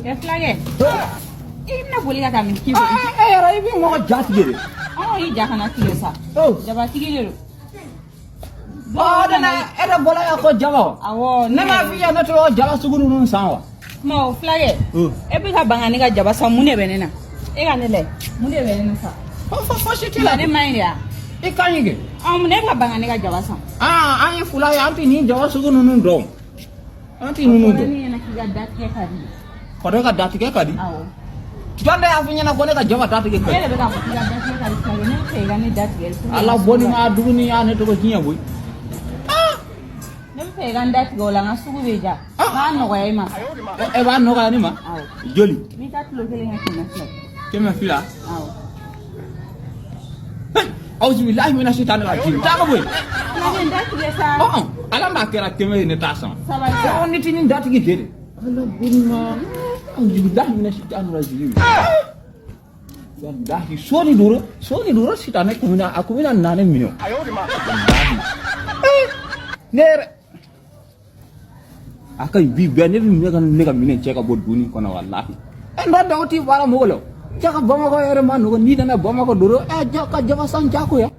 Ɛ fulakɛ, i bɛna boli ka taa min k'i E yɛrɛ, i bɛ mɔgɔ ja tigɛ de. Ɔ, i ja kana tigɛ sa. Jabatigi de don. Ɔ, ne na e de bɔra yan ko jaba wa? Awɔ. Ne m'a f'i ye ne tɔgɔ jaba sugu ninnu san wa? Kuma o, fulakɛ, e bɛ ka ban ka ne ka jaba san. Mun de bɛ ne na? E ka ne lajɛ, mun de bɛ ne na sa? Fo fosi t'i la. Ne ma ɲi de wa? I ka ɲi kɛ. Ɔ, mun ne bɛ ka ban ka ne ka jaba san? Aa, an ye fula ye, an tɛ nin jaba sugu ninnu dɔn. An tɛ ninnu Ne dɔn. ɲɛna k'i ka datigɛ ka di. Ko ne ka datigɛ ka di? Awɔ. Jɔn de y'a f'i ɲɛna ko ne ka jaba datigɛ ka E di? de bɛ k'a fɔ k'i ka datigɛ ka di, fulakɛ. Ne bɛ fɛ i ka ne datigɛ. Ala bɔ ni ma dumuni y'a ne tɔgɔ diɲɛ koyi. Ne bɛ fɛ i ka n datigɛ, o la n ka sugu bɛ diya. N b'a nɔgɔya i ma. E b'a nɔgɔya ne ma? Awɔ. Joli? N b'i ka kilo kelen kɛ 200. 200? Awɔ. Auzubillahi mina shaitani rajim. Taa ka bɔ yen. Fulakɛ, n datigɛ sa. Ɔn, ala n'a kɛra 100 ye, ne t'a san. Sabali sa. Ɔ, ne tɛ nin datigɛ de. Ala bɔ ni ma. Auzubillahi mina shaitani rajim. Wallahi, sɔɔni dɔrɔn, sɔɔni dɔrɔn, sitanɛ kun bɛna, a kun bɛna na ne minɛ. Wallahi. Ne yɛrɛ. A ka ɲi bi bɛɛ, ne bɛ minɛ ka ne ka minɛn cɛ ka bɔ dumuni kɔnɔ wallahi. Ɛ, n dɔ daw t'i baara mɔgɔ la. Cɛ ka Bamakɔ yɛrɛ ma nɔgɔ, n'i nana Bamakɔ dɔrɔn, ɛ, ka jaba san jagoya.